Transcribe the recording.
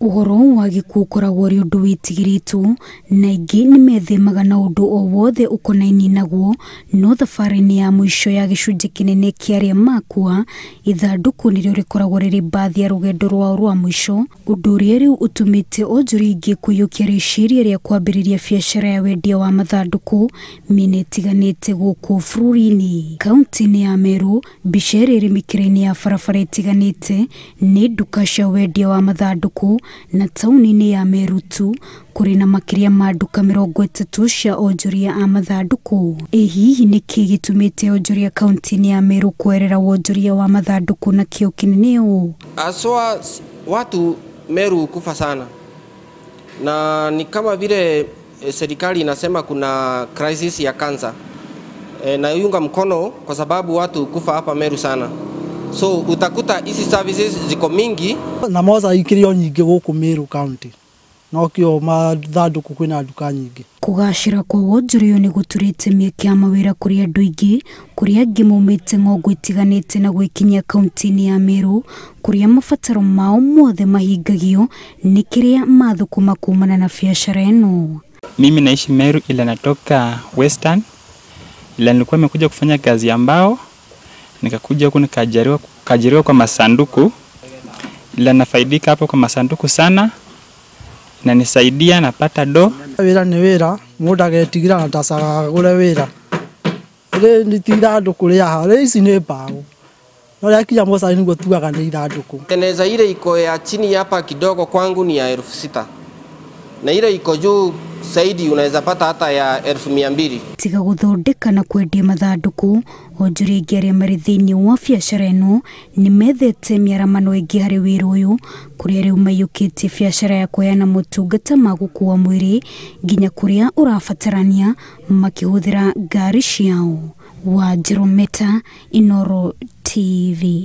Ũhoro wa gĩkuũ ũkoragwo ũrĩ ũndũ wĩtigĩrĩtwo na aingĩ nĩmethemaga na ũndũ o wothe ũkonainie naguo, no thabarĩ-inĩ ya mũico ya gĩcunjĩ kĩnene kĩa arĩa makua, ithandũkũ nĩrĩo rĩkoragwo rĩrĩ mbathi ya rũgendo rwao rwa mũico, ũndũ ũrĩa rĩu ũtũmĩte onjoria aingĩ kũiyũkia rĩciria rĩa kwambĩrĩria biacara ya wendia wa mathandũkũ mĩena ĩtiganĩte gũkũ bũrũri-inĩ. Kaunti-inĩ ya Meru, mbica ĩrĩa ĩrĩ mĩkĩra-inĩ ya barabara ĩtiganĩte nĩ nduka cia wendia wa mathandũkũ na taũni-inĩ ya Meru tu kũrĩ na makĩria ma nduka 30 cia onjoria a mathandũkũ. Ĩ hihi nĩkĩ gĩtũmĩte onjoria kaunti-inĩ ya Meru kwerera wonjoria wa mathandũkũ na kĩo kĩnene ũũ? Aswa watu Meru kufa sana, na ni kama vile serikali inasema kuna crisis ya kansa. Naiunga mkono kwa sababu watu kufa hapa Meru sana, so utakuta hizi services ziko mingi na moza ikirio nyingi guku Meru County no kio mathanduku kwina nduka nyingi. Kugacĩra kwa wonjoria nĩ gũturĩte mĩeke ya mawĩra kũrĩ andũ aingĩ, kũrĩa angĩ maumĩte ng'ongo itiganĩte na gwĩkinyia kaunti-inĩ ya Meru, kũrĩa mabataro mao mothe mahingagio nĩ kĩrĩa mathũkũma kumana na biacara ĩno. Mimi naishi Meru ila natoka Western, ila nilikuwa nimekuja kufanya kazi ya mbao, nikakuja huku nikaajiriwa kwa masanduku, ila nafaidika hapo kwa masanduku sana na nisaidia napata do. Wira ni wira, mundu agetigira na ndacagagure wira. Ri ni ti ithanduku ria ha, ri ici ni mbao. No rĩa moca niguo tugaga ni ithanduku. Teneza ile iko ya chini hapa kidogo kwangu ni ya 6,000. Na ile iko juu zaidi unaweza pata hata ya 200,000. Tiga gũthondeka na kwendia mathandũkũ, onjoria aingĩ arĩa marĩ thĩinĩ wa biacara ĩno nĩ methete mĩaramano ĩngĩ harĩ wĩra ũyũ, kũrĩa rĩu maiyũkĩtie biacara ya kũheana motungata ma gũkua mwĩrĩ nginya kũrĩa ũrabatarania makĩhũthĩra ngari ciao. Wanjĩrũ Meta, Inooro TV.